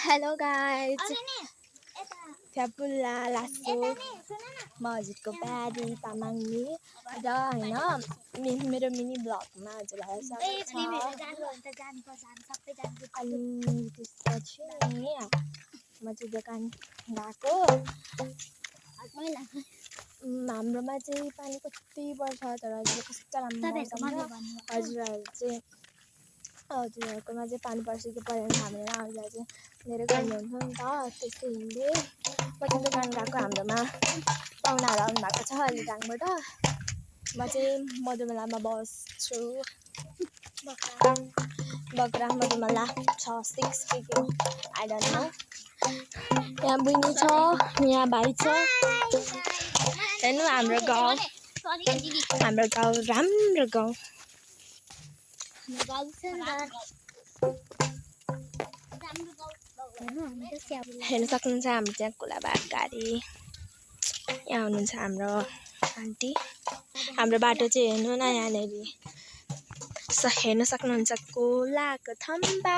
Hello guys फ्यापुल्ला लासो म हजुरको प्यारी तामाङनी र होइन मेरो मिनी ब्लगमा हजुरलाई स्वागत छ। अनि त्यसपछि नि म चाहिँ दोकान गएको। हाम्रोमा चाहिँ पानी कति पर्छ तर हजुर कस्तो राम्रो हजुरहरूकोमा चाहिँ पानी पर्छ कि परेन भनेर हजुर चाहिँ धेरै गर्नुहुन्छ नि त। त्यसैले म चाहिँ दोकान गएको। हाम्रोमा पाहुनाहरू आउनु भएको छ अलिटाङबाट। म चाहिँ मधुमलामा बस्छु। बगरा मधुमला 6-6 के आई डोन्ट नो। यहाँ बहिनी छ, यहाँ भाइ छ। हेर्नु हाम्रो गाउँ राम्रो गाउँ। हेर्न सक्नुहुन्छ हाम्रो त्यहाँ कोलाबार गाडी। यहाँ हुनुहुन्छ हाम्रो आन्टी। हाम्रो बाटो चाहिँ हेर्नु न यहाँनिर हेर्न सक्नुहुन्छ कोलाको थम्बा।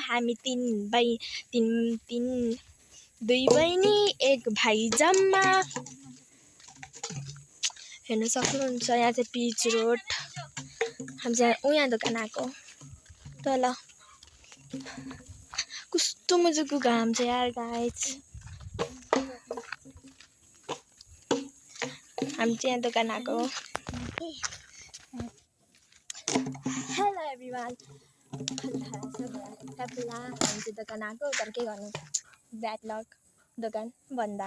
हामी दुई बहिनी एक भाइ जम्मा। हेर्न सक्नुहुन्छ यहाँ चाहिँ पिच रोड। हामी चाहिँ यहाँ दोकान आएको तल। कस्तो मजाको घाम छ यार गाइज। हामी चाहिँ यहाँ दोकान आएको। हेलो एभ्रिवान, फ्यापुल्ला हामी चाहिँ दोकान आएको। तर के गर्नु, ब्याड लक, दोकान बन्द।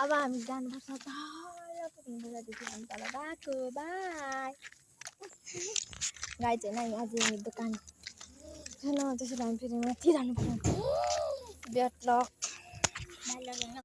अब हामी जानुपर्छ तल पुग्नुपर्छ। त्यति हामी तल गएको। बाई गाइज होइन यहाँ चाहिँ दोकान छैन, त्यसरी हामी फेरि माथि जानुपर्छ। Bad lock.